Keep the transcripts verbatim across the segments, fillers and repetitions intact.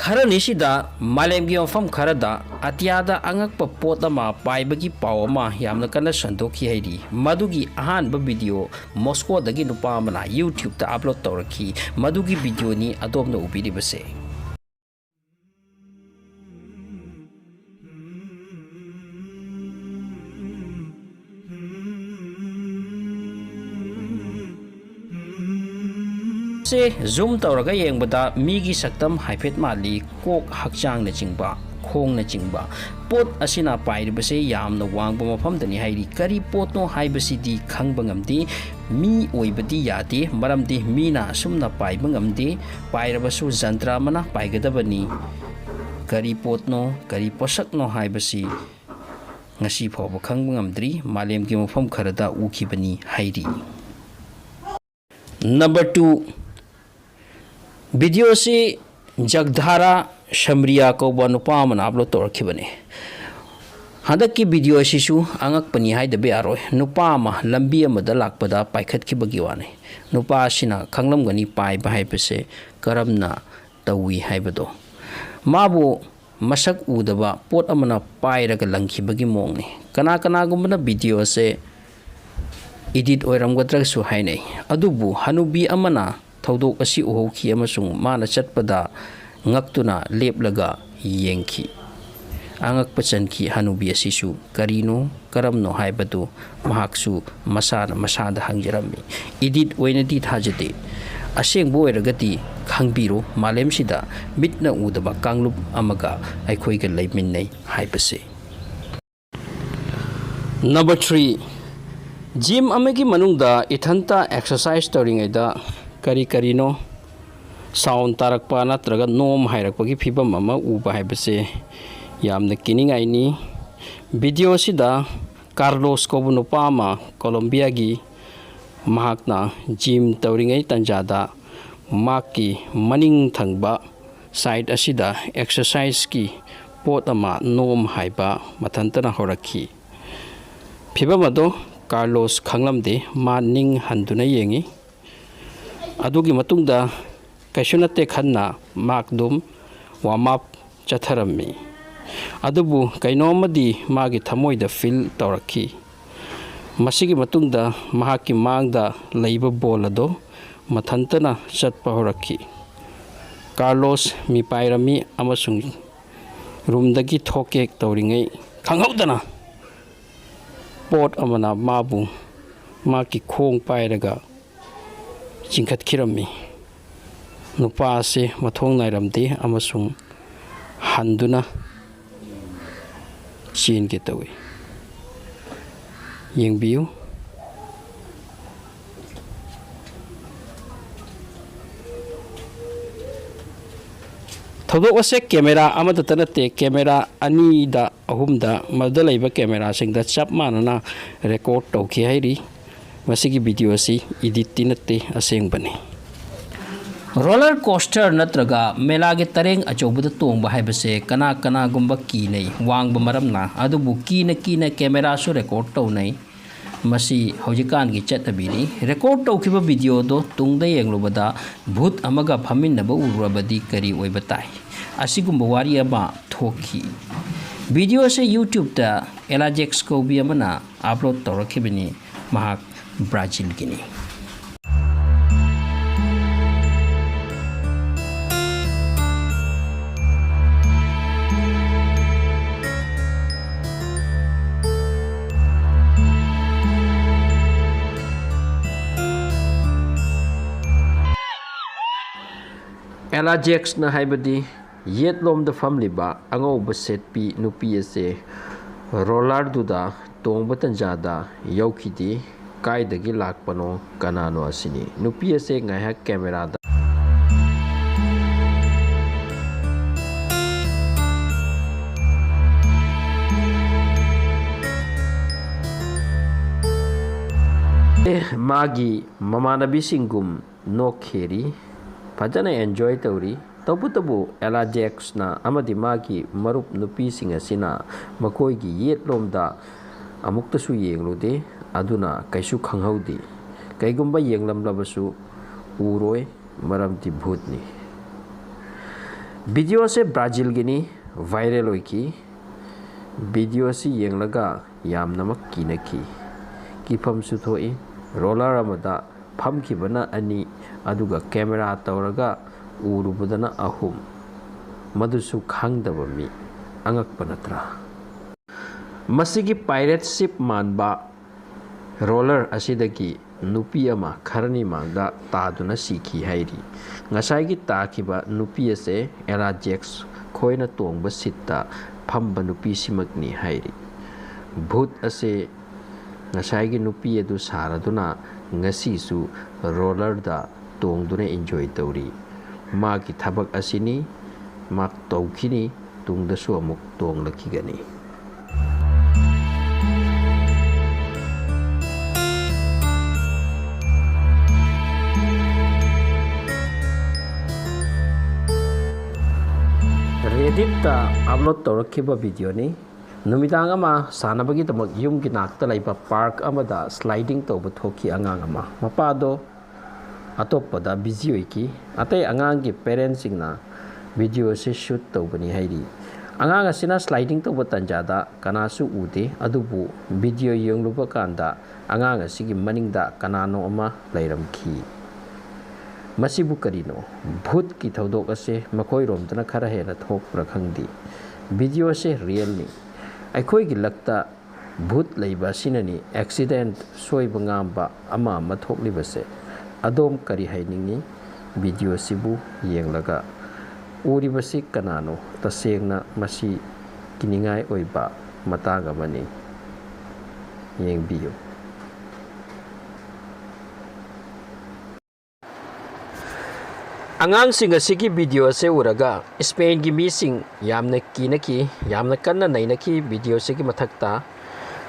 ꯈꯔꯅꯤꯁꯤꯗ ꯃꯥꯂꯦꯝꯒꯤ ꯃꯐꯝ ꯈꯔꯗ ꯑꯇꯤꯌꯥꯗ ꯑꯉꯛꯄ ꯄꯣꯠ ꯑꯃ ꯄꯥꯏꯕꯒꯤ ꯄꯥꯎ ꯑꯃ ꯌꯥꯝꯅ ꯀꯟꯅ ꯁꯟꯗꯣꯛꯈꯤ ꯍꯥꯏꯔꯤ꯫ ꯃꯗꯨꯒꯤ ꯑꯍꯥꯟꯕ ꯚꯤꯗꯤꯑꯣ ꯃꯣꯁꯀꯣꯗꯒꯤ ꯅꯨꯄꯥ ꯑꯃꯅ YouTubeꯇ ꯑꯞꯂꯣꯗ ꯇꯧꯔꯛꯈꯤ꯫ ꯃꯗꯨꯒꯤ ꯚꯤꯗꯤꯑꯣꯅꯤ ꯑꯗꯣꯝꯅ ꯎꯕꯤꯔꯤꯕꯁꯦ꯫ ꯁꯦ ꯖꯨꯝ ꯇꯧꯔꯒ ꯌꯦꯡꯕꯗ ꯃꯤꯒꯤ ꯁꯛꯇꯝ ꯍꯥꯏꯐꯦꯠ ꯃꯥꯜꯂꯤ꯫ ꯀꯣꯛ, ꯍꯛꯆꯥꯡꯅꯆꯤꯡꯕ, ꯈꯣꯡꯅꯆꯤꯡꯕ꯫ ꯄꯣꯠ ꯑꯁꯤꯅ ꯄꯥꯏꯔꯤꯕꯁꯦ ꯌꯥꯝꯅ ꯋꯥꯡꯕ ꯃꯐꯝꯗꯅꯤ ꯍꯥꯏꯔꯤ꯫ ꯀꯔꯤ ꯄꯣꯠꯅꯣ ꯍꯥꯏꯕꯁꯤꯗꯤ ꯈꯪꯕ ꯉꯝꯗꯦ꯫ ꯃꯤ ꯑꯣꯏꯕꯗꯤ ꯌꯥꯗꯦ, ꯃꯔꯝꯗꯤ ꯃꯤꯅ ꯑꯁꯨꯝꯅ ꯄꯥꯏꯕ ꯉꯝꯗꯦ꯫ ꯄꯥꯏꯔꯕꯁꯨ ꯖꯟꯇ꯭ꯔ ꯑꯃꯅ ꯄꯥꯏꯒꯗꯕꯅꯤ꯫ ꯀꯔꯤ ꯄꯣꯠꯅꯣ, ꯀꯔꯤ ꯄꯣꯠꯁꯛꯅꯣ ꯍꯥꯏꯕꯁꯤ ꯉꯁꯤ ꯐꯥꯎꯕ ꯈꯪꯕ ꯉꯝꯗ꯭ꯔꯤ꯫ ꯃꯥꯂꯦꯝꯒꯤ ꯃꯐꯝ ꯈꯔꯗ ꯎꯈꯤꯕꯅꯤ ꯍꯥꯏꯔꯤ꯫ ꯅꯝꯕꯔ ꯇꯨ, ꯚꯤꯗꯤꯑꯣꯁꯤ ꯖꯒꯙꯥꯔꯥ ꯁꯝꯔꯤꯌꯥ ꯀꯧꯕ ꯅꯨꯄꯥ ꯑꯃꯅ ꯑꯞꯂꯣꯗ ꯇꯧꯔꯛꯈꯤꯕꯅꯤ꯫ ꯍꯟꯗꯛꯀꯤ ꯚꯤꯗꯤꯑꯣ ꯑꯁꯤꯁꯨ ꯑꯉꯛꯄꯅꯤ ꯍꯥꯏꯗꯕ ꯌꯥꯔꯣꯏ꯫ ꯅꯨꯄꯥ ꯑꯃ ꯂꯝꯕꯤ ꯑꯃꯗ ꯂꯥꯛꯄꯗ ꯄꯥꯏꯈꯠꯈꯤꯕꯒꯤ ꯋꯥꯅꯤ꯫ ꯅꯨꯄꯥ ꯑꯁꯤꯅ ꯈꯪꯂꯝꯒꯅꯤ ꯄꯥꯏꯕ ꯍꯥꯏꯕꯁꯦ ꯀꯔꯝꯅ ꯇꯧꯏ ꯍꯥꯏꯕꯗꯣ꯫ ꯃꯥꯕꯨ ꯃꯁꯛ ꯎꯗꯕ ꯄꯣꯠ ꯑꯃꯅ ꯄꯥꯏꯔꯒ ꯂꯪꯈꯤꯕꯒꯤ ꯃꯑꯣꯡꯅꯤ꯫ ꯀꯅꯥ ꯀꯅꯥꯒꯨꯝꯕꯅ ꯚꯤꯗꯤꯑꯣ ꯑꯁꯦ ꯏꯗꯤꯠ ꯑꯣꯏꯔꯝꯒꯗ꯭ꯔꯁꯨ ꯍꯥꯏꯅꯩ꯫ ꯑꯗꯨꯕꯨ ꯍꯅꯨꯕꯤ ꯑꯃꯅ ꯊꯧꯗꯣꯛ ꯑꯁꯤ ꯎꯍꯧꯈꯤ ꯑꯃꯁꯨꯡ ꯃꯥꯅ ꯆꯠꯄꯗ ꯉꯛꯇꯨꯅ ꯂꯦꯞꯂꯒ ꯌꯦꯡꯈꯤ꯫ ꯑꯉꯛꯄ ꯆꯟꯈꯤ꯫ ꯍꯅꯨꯕꯤ ꯑꯁꯤꯁꯨ ꯀꯔꯤꯅꯣ, ꯀꯔꯝꯅꯣ ꯍꯥꯏꯕꯗꯨ ꯃꯍꯥꯛꯁꯨ ꯃꯁꯥꯅ ꯃꯁꯥꯗ ꯍꯪꯖꯔꯝꯃꯤ꯫ ꯏꯗꯤꯠ ꯑꯣꯏꯅꯗꯤ ꯊꯥꯖꯗꯦ꯫ ꯑꯁꯦꯡꯕ ꯑꯣꯏꯔꯒꯗꯤ ꯈꯪꯕꯤꯔꯣ, ꯃꯥꯂꯦꯝꯁꯤꯗ ꯃꯤꯠꯅ ꯎꯗꯕ ꯀꯥꯡꯂꯨꯞ ꯑꯃꯒ ꯑꯩꯈꯣꯏꯒ ꯂꯩꯃꯤꯟꯅꯩ ꯍꯥꯏꯕꯁꯦ꯫ ꯅꯝꯕꯔ ꯊ꯭ꯔꯤ, ꯖꯤꯝ ꯑꯃꯒꯤ ꯃꯅꯨꯡꯗ ꯏꯊꯟꯇ ꯑꯦꯛꯁꯔꯁꯥꯏꯁ ꯇꯧꯔꯤꯉꯩꯗ ꯀꯔꯤ ꯀꯔꯤꯅꯣ ꯁꯥꯎꯟ ꯇꯥꯔꯛꯄ ꯅꯠꯇ꯭ꯔꯒ ꯅꯣꯝ ꯍꯥꯏꯔꯛꯄꯒꯤ ꯐꯤꯕꯝ ꯑꯃ ꯎꯕ ꯍꯥꯏꯕꯁꯦ ꯌꯥꯝꯅ ꯀꯤꯅꯤꯡꯉꯥꯏꯅꯤ꯫ ꯚꯤꯗꯤꯑꯣ ꯑꯁꯤꯗ ꯀꯥꯔꯂꯣꯁ ꯀꯧꯕ ꯅꯨꯄꯥ ꯑꯃ, ꯀꯣꯂꯣꯝꯕꯤꯌꯥꯒꯤ, ꯃꯍꯥꯛꯅ ꯖꯤꯝ ꯇꯧꯔꯤꯉꯩ ꯇꯥꯟꯖꯥꯗ ꯃꯍꯥꯛꯀꯤ ꯃꯅꯤꯡ ꯊꯪꯕ ꯁꯥꯏꯠ ꯑꯁꯤꯗ ꯑꯦꯛꯁꯔꯁꯥꯏꯁꯀꯤ ꯄꯣꯠ ꯑꯃ ꯅꯣꯝ ꯍꯥꯏꯕ ꯃꯊꯟꯇꯅ ꯍꯧꯔꯛꯈꯤ꯫ ꯐꯤꯕꯝ ꯑꯗꯣ ꯀꯥꯔꯂꯣꯁ ꯈꯪꯂꯝꯗꯦ꯫ ꯃꯥ ꯅꯤꯡ ꯍꯟꯗꯨꯅ ꯌꯦꯡꯉꯤ꯫ ꯑꯗꯨꯒꯤ ꯃꯇꯨꯡꯗ ꯀꯩꯁꯨ ꯅꯠꯇꯦ ꯈꯟꯅ ꯃꯍꯥꯛ ꯑꯗꯨꯝ warm up ꯆꯠꯊꯔꯝꯃꯤ꯫ ꯑꯗꯨꯕꯨ ꯀꯩꯅꯣꯝꯃꯗꯤ ꯃꯥꯒꯤ ꯊꯃꯣꯏꯗ feel ꯇꯧꯔꯛꯈꯤ꯫ ꯃꯁꯤꯒꯤ ꯃꯇꯨꯡꯗ ꯃꯍꯥꯛꯀꯤ ꯃꯥꯡꯗ ꯂꯩꯕ ball ꯑꯗꯣ ꯃꯊꯟꯇꯅ ꯆꯠꯄ ꯍꯧꯔꯛꯈꯤ꯫ ꯀꯥꯔꯂꯣꯁ ꯃꯤꯄꯥꯏꯔꯝꯃꯤ ꯑꯃꯁꯨꯡ roomꯗꯒꯤ ꯊꯣꯛꯀꯦ ꯇꯧꯔꯤꯉꯩ ꯈꯪꯍꯧꯗꯅ ꯄꯣꯠ ꯑꯃꯅ ꯃꯥꯕꯨ ꯃꯍꯥꯛꯀꯤ ꯈꯣꯡ ꯄꯥꯏꯔꯒ ꯆꯤꯡꯈꯠꯈꯤꯔꯝꯃꯤ꯫ ꯅꯨꯄꯥ ꯑꯁꯤ ꯃꯊꯣꯡ ꯅꯥꯏꯔꯝꯗꯦ ꯑꯃꯁꯨꯡ ꯍꯟꯗꯨꯅ ꯆꯦꯟꯒꯦ ꯇꯧꯏ꯫ ꯌꯦꯡꯕꯤꯌꯨ꯫ ꯊꯧꯗꯣꯛ ꯑꯁꯦ camera ꯑꯃꯗꯇ ꯅꯠꯇꯦ, camera ꯑꯅꯤꯗ, ꯑꯍꯨꯝꯗ, ꯃꯗꯨꯗ ꯂꯩꯕ cameraꯁꯤꯡꯗ ꯆꯞ ꯃꯥꯟꯅꯅ record ꯇꯧꯈꯤ ꯍꯥꯏꯔꯤ꯫ ꯃꯁꯤꯒꯤ video ꯑꯁꯤ editꯇꯤ ꯅꯠꯇꯦ, ꯑꯁꯦꯡꯕꯅꯤ꯫ Roller coaster ꯅꯠꯇ꯭ꯔꯒ ꯃꯦꯂꯥꯒꯤ ꯇꯔꯦꯡ ꯑꯆꯧꯕꯗ ꯇꯣꯡꯕ ꯍꯥꯏꯕꯁꯦ ꯀꯅꯥ ꯀꯅꯥꯒꯨꯝꯕ ꯀꯤꯅꯩ, ꯋꯥꯡꯕ ꯃꯔꯝꯅ꯫ ꯑꯗꯨꯕꯨ ꯀꯤꯅ ꯀꯤꯅ cameraꯁꯨ record ꯇꯧꯅꯩ꯫ ꯃꯁꯤ ꯍꯧꯖꯤꯛꯀꯥꯟꯒꯤ ꯆꯠꯅꯕꯤꯅꯤ꯫ Record ꯇꯧꯈꯤꯕ videoꯗꯣ ꯇꯨꯡꯗ ꯌꯦꯡꯂꯨꯕꯗ ꯚꯨꯠ ꯑꯃꯒ ꯐꯝꯃꯤꯟꯅꯕ ꯎꯔꯨꯔꯕꯗꯤ ꯀꯔꯤ ꯑꯣꯏꯕ ꯇꯥꯏ? ꯑꯁꯤꯒꯨꯝꯕ ꯋꯥꯔꯤ ꯑꯃ ꯊꯣꯛꯈꯤ꯫ Videoꯁꯦ YouTubeꯇ Elajex ꯀꯧꯕꯤ ꯑꯃꯅ upload ꯇꯧꯔꯛꯈꯤꯕꯅꯤ꯫ ꯃꯍꯥꯛ ꯕ꯭ꯔꯥꯖꯤꯜꯒꯤꯅꯤ꯫ Elajex ꯅ ꯍꯥꯏꯕꯗꯤ ꯌꯦꯠꯂꯣꯝꯗ ꯐꯝꯂꯤꯕ ꯑꯉꯧꯕ ꯁꯦꯠꯄꯤ ꯅꯨꯄꯤ ꯑꯁꯦ ꯔꯣꯂꯔꯗꯨꯗ ꯇꯣꯡꯕ ꯇꯟꯖꯥꯗ ꯌꯧꯈꯤꯗꯦ꯫ ꯀꯥꯏꯗꯒꯤ ꯂꯥꯛꯄꯅꯣ, ꯀꯅꯥꯅꯣ ꯑꯁꯤꯅꯤ꯫ ꯅꯨꯄꯤ ꯑꯁꯦ ꯉꯥꯏꯍꯥꯛ cameraꯗ ꯃꯥꯒꯤ ꯃꯃꯥꯟꯅꯕꯤꯁꯤꯡꯒꯨꯝ ꯅꯣꯛꯈꯤꯔꯤ, ꯐꯖꯅ enjoy ꯇꯧꯔꯤ꯫ ꯇꯧꯕꯇꯕꯨ Elajex ꯅ ꯑꯃꯗꯤ ꯃꯥꯒꯤ ꯃꯔꯨꯞ ꯅꯨꯄꯤꯁꯤꯡ ꯑꯁꯤꯅ ꯃꯈꯣꯏꯒꯤ ꯌꯦꯠꯂꯣꯝꯗ ꯑꯃꯨꯛꯇꯁꯨ ꯌꯦꯡꯂꯨꯗꯦ, ꯑꯗꯨꯅ ꯀꯩꯁꯨ ꯈꯪꯍꯧꯗꯦ꯫ ꯀꯩꯒꯨꯝꯕ ꯌꯦꯡꯂꯝꯂꯕꯁꯨ ꯎꯔꯣꯏ, ꯃꯔꯝꯗꯤ ꯚꯨꯠꯅꯤ꯫ ꯚꯤꯗꯤꯑꯣꯁꯦ ꯕ꯭ꯔꯥꯖꯤꯜꯒꯤꯅꯤ, viral ꯑꯣꯏꯈꯤ꯫ ꯚꯤꯗꯤꯑꯣꯁꯤ ꯌꯦꯡꯂꯒ ꯌꯥꯝꯅꯃꯛ ꯀꯤꯅꯈꯤ꯫ ꯀꯤꯐꯝꯁꯨ ꯊꯣꯛꯏ꯫ Roller ꯑꯃꯗ ꯐꯝꯈꯤꯕꯅ ꯑꯅꯤ, ꯑꯗꯨꯒ camera ꯇꯧꯔꯒ ꯎꯔꯨꯕꯗꯅ ꯑꯍꯨꯝ꯫ ꯃꯗꯨꯁꯨ ꯈꯪꯗꯕ ꯃꯤ꯫ ꯑꯉꯛꯄ ꯅꯠꯇ꯭ꯔꯥ? ꯃꯁꯤꯒꯤ pirate ship ꯃꯥꯟꯕ roller ꯑꯁꯤꯗꯒꯤ ꯅꯨꯄꯤ ꯑꯃ ꯈꯔꯅꯤ ꯃꯥꯡꯗ ꯇꯥꯗꯨꯅ ꯁꯤꯈꯤ ꯍꯥꯏꯔꯤ꯫ ꯉꯁꯥꯏꯒꯤ ꯇꯥꯈꯤꯕ ꯅꯨꯄꯤ ꯑꯁꯦ ꯑꯦꯂꯥ ꯖꯦꯛꯁ ꯈꯣꯏꯅ ꯇꯣꯡꯕ seat ꯇ ꯐꯝꯕ ꯅꯨꯄꯤꯁꯤꯃꯛꯅꯤ ꯍꯥꯏꯔꯤ꯫ ꯚꯨꯠ ꯑꯁꯦ ꯉꯁꯥꯏꯒꯤ ꯅꯨꯄꯤ ꯑꯗꯨ ꯁꯥꯔꯗꯨꯅ ꯉꯁꯤꯁꯨ roller ꯗ ꯇꯣꯡꯗꯨꯅ enjoy ꯇꯧꯔꯤ꯫ ꯃꯥꯒꯤ ꯊꯕꯛ ꯑꯁꯤꯅꯤ, ꯃꯥ ꯇꯧꯈꯤꯅꯤ, ꯇꯨꯡꯗꯁꯨ ꯑꯃꯨꯛ ꯇꯣꯡꯂꯛꯈꯤꯒꯅꯤ꯫ Reddit ꯇ upload ꯇꯧꯔꯛꯈꯤꯕ ꯚꯤꯗꯤꯑꯣꯅꯤ꯫ ꯅꯨꯃꯤꯗꯥꯡ ꯑꯃ ꯁꯥꯟꯅꯕꯒꯤꯗꯃꯛ ꯌꯨꯝꯒꯤ ꯅꯥꯛꯇ ꯂꯩꯕ park ꯑꯃꯗ sliding ꯇꯧꯕ ꯊꯣꯛꯈꯤ ꯑꯉꯥꯡ ꯑꯃ꯫ ꯃꯄꯥꯗꯣ ꯑꯇꯣꯞꯄꯗ busy ꯑꯣꯏꯈꯤ꯫ ꯑꯇꯩ ꯑꯉꯥꯡꯒꯤ parent ꯁꯤꯡꯅ ꯚꯤꯗꯤꯑꯣ ꯑꯁꯤ shoot ꯇꯧꯕꯅꯤ ꯍꯥꯏꯔꯤ꯫ ꯑꯉꯥꯡ ꯑꯁꯤꯅ sliding ꯇꯧꯕ ꯇꯥꯟꯖꯥꯗ ꯀꯅꯥꯁꯨ ꯎꯗꯦ, ꯑꯗꯨꯕꯨ ꯚꯤꯗꯤꯑꯣ ꯌꯦꯡꯂꯨꯕ ꯀꯥꯟꯗ ꯑꯉꯥꯡ ꯑꯁꯤꯒꯤ ꯃꯅꯤꯡꯗ ꯀꯅꯥꯅꯣ ꯑꯃ ꯂꯩꯔꯝꯈꯤ꯫ ꯃꯁꯤꯕꯨ ꯀꯔꯤꯅꯣ? ꯚꯨꯠꯀꯤ ꯊꯧꯗꯣꯛ ꯑꯁꯦ ꯃꯈꯣꯏꯔꯣꯝꯗꯅ ꯈꯔ ꯍꯦꯟꯅ ꯊꯣꯛꯄ꯭ꯔꯥ ꯈꯪꯗꯦ꯫ ꯚꯤꯗꯤꯑꯣ ꯑꯁꯦ real ꯅꯤ꯫ ꯑꯩꯈꯣꯏꯒꯤ ꯂꯛꯇ ꯚꯨꯠ ꯂꯩꯕ ꯑꯁꯤꯅꯅꯤ accident, ꯁꯣꯏꯕ ꯉꯥꯝꯕ ꯑꯃ ꯑꯃ ꯊꯣꯛꯂꯤꯕꯁꯦ꯫ ꯑꯗꯣꯝ ꯀꯔꯤ ꯍꯥꯏꯅꯤꯡꯉꯤ? ꯚꯤꯗꯤꯑꯣꯁꯤꯕꯨ ꯌꯦꯡꯂꯒ ꯎꯔꯤꯕꯁꯤ ꯀꯅꯥꯅꯣ? ꯇꯁꯦꯡꯅ ꯃꯁꯤ ꯀꯤꯅꯤꯡꯉꯥꯏ ꯑꯣꯏꯕ ꯃꯇꯥꯡ ꯑꯃꯅꯤ꯫ ꯌꯦꯡꯕꯤꯌꯨ꯫ ꯑꯉꯥꯡꯁꯤꯡ ꯑꯁꯤꯒꯤ ꯚꯤꯗꯤꯑꯣ ꯑꯁꯦ ꯎꯔꯒ ꯁ꯭ꯄꯦꯟꯒꯤ ꯃꯤꯁꯤꯡ ꯌꯥꯝꯅ ꯀꯤꯅꯈꯤ, ꯌꯥꯝꯅ ꯀꯟꯅ ꯅꯩꯅꯈꯤ ꯚꯤꯗꯤꯑꯣ ꯑꯁꯤꯒꯤ ꯃꯊꯛꯇ꯫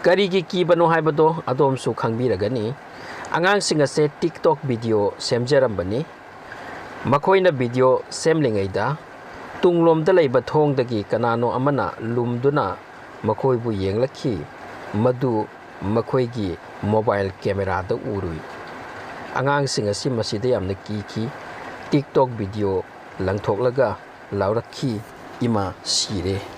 ꯀꯔꯤꯒꯤ ꯀꯤꯕꯅꯣ ꯍꯥꯏꯕꯗꯣ ꯑꯗꯣꯝꯁꯨ ꯈꯪꯕꯤꯔꯒꯅꯤ꯫ ꯑꯉꯥꯡꯁꯤꯡ ꯑꯁꯦ TikTok ꯚꯤꯗꯤꯑꯣ ꯁꯦꯝꯖꯔꯝꯕꯅꯤ꯫ ꯃꯈꯣꯏꯅ ꯚꯤꯗꯤꯑꯣ ꯁꯦꯝꯂꯤꯉꯩꯗ ꯇꯨꯡꯂꯣꯝꯗ ꯂꯩꯕ ꯊꯣꯡꯗꯒꯤ ꯀꯅꯥꯅꯣ ꯑꯃꯅ ꯂꯨꯝꯗꯨꯅ ꯃꯈꯣꯏꯕꯨ ꯌꯦꯡꯂꯛꯈꯤ꯫ ꯃꯗꯨ ꯃꯈꯣꯏꯒꯤ mobile camera ꯗ ꯎꯔꯨꯏ꯫ ꯑꯉꯥꯡꯁꯤꯡ ꯑꯁꯤ ꯃꯁꯤꯗ ꯌꯥꯝꯅ ꯀꯤꯈꯤ꯫ TikTok ꯚꯤꯗꯤꯑꯣ ꯂꯪꯊꯣꯛꯂꯒ ꯂꯥꯎꯔꯛꯈꯤ, "ꯏꯃꯥ ꯁꯤꯔꯦ!"